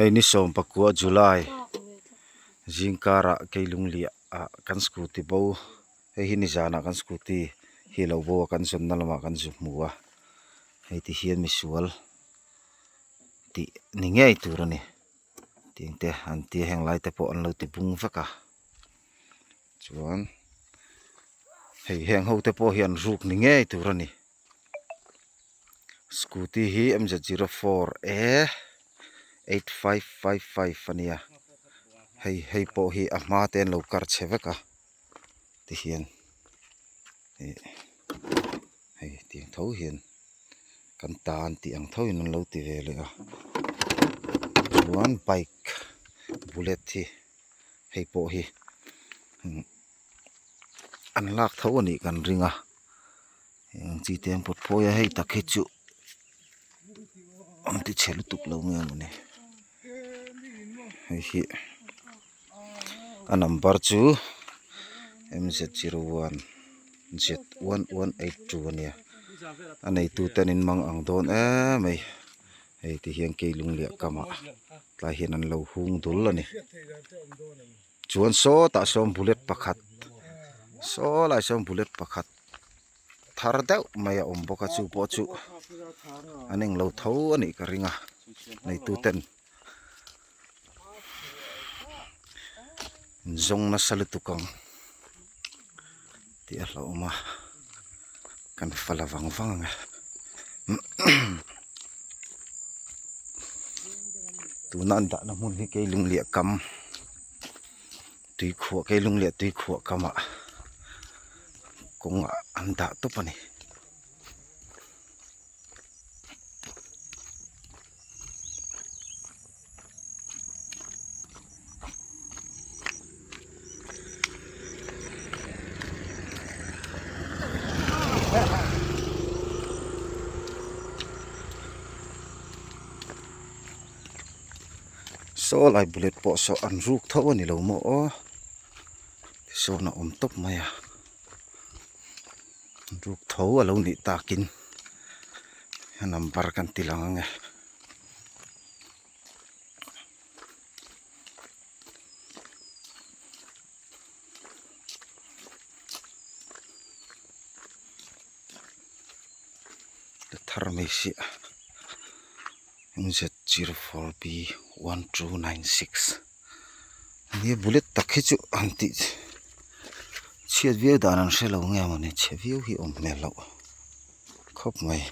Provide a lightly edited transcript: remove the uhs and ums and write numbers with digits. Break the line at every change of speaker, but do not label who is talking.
Hei ni sawmpakua July zingkarah Keilungliah ah kan scooty bo hei hi nizanah kan scooty hi lo bo a kan zawnna lamah kan zu hmu a hei ti hian misual tih ni ngei tur a ni tiang te an tia heng lai te pawh an lo ti bung vek a chuan hei heng ho te pawh hi an ruk ni ngei tur a ni. Scooty hi M Z zero four A eight five five five a nia hei hei pawh hi a hma te an lo kar chhe vek a tihian ih hei tiang tho hian kan ta an tih ang tho in an lo ti ve leh a chuan bike bullet hi hei pawh hi an lak tho a nih kan ring a. Eng chi te an pawt phawi a hei tak hi chu an ti chhe lutuk lo nge mawni hei hi a number chu m z zero one z one one eight two a nia a neitu ten in mang ang dawn emai hei ti hian keilungliah kamah tlai hian an lo hung dul a ni. Chuan sawtah sawn bullet pakhat saw lai sawn bullet pakhat thar deuh mai a awm bawk a chu pawh chu an englo tho a nih ka ring a neitu ten an zawng nasa lutuk ang tih a hlauhawm a kan fa la vang vang ang e. Tuna an dahna hmun hi Keilungliah kam tuikhuah Keilungliah tuikhuah kamah kawngah an dah tawp a ni. Saw lai bullet pawh saw an ruk tho a ni lo maw aw tisawn a awm tawp mai a ruk tho a lo nih takin a number kan ti lang ang e. La thar mai siah M Z zero four B one two nine six nia bullet tak hi chu han tih chhiat viau dan an hre lo nge mawni chhe viau hi awm hmel loh khawp mai.